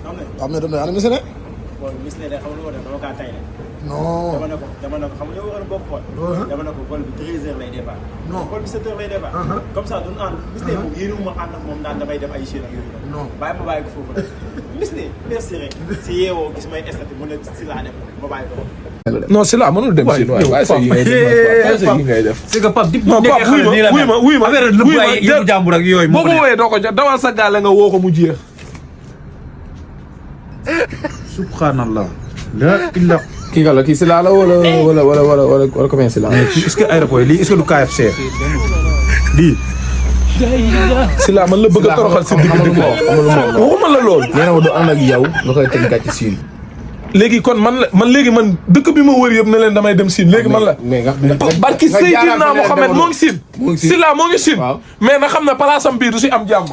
waaw mais dama ne ana Miss ne. bon Miss ne de xam nga lu ko def dama kaa tay la. non dama ne ko xam nga yow war a bokk xool. dama ne ko vol bi 13h lay départ. non vol bi 7h lay départ. comme ça duñu ànd Miss ne moom yéen ma ànd ak moom daan damay dem ay Chine ak yooyu. non bàyyi ma bàyyi ko foofu rek. Miss ne merci rek si yeewoo gis may estati mu ne si laa dem ma bàyyi ko. non si la mënul dem si waaye sa yi ngay def c'est que Pape non Pape wuy ma yëpp jàmbur ak yooyu boo ko wooyee doo ko jot dawal sa gaale nga woo ko mu jeex subhanallah la illa kii la kii si la wala combien si la est-ce que aéroport lii est-ce que du KFC lii si la man la bëgg a toroxal si digg digg waxuma la lool nee na ma du ànd ak yow nga koy teg gàcce siin. léegi kon man léegi man dëkk bi ma wër yëpp ne leen damay dem Siin léegi man la barki Seydina Mohamed moo ngi Siin si la moo ngi Siin mais na xam ne palaasam bii du si am jàmm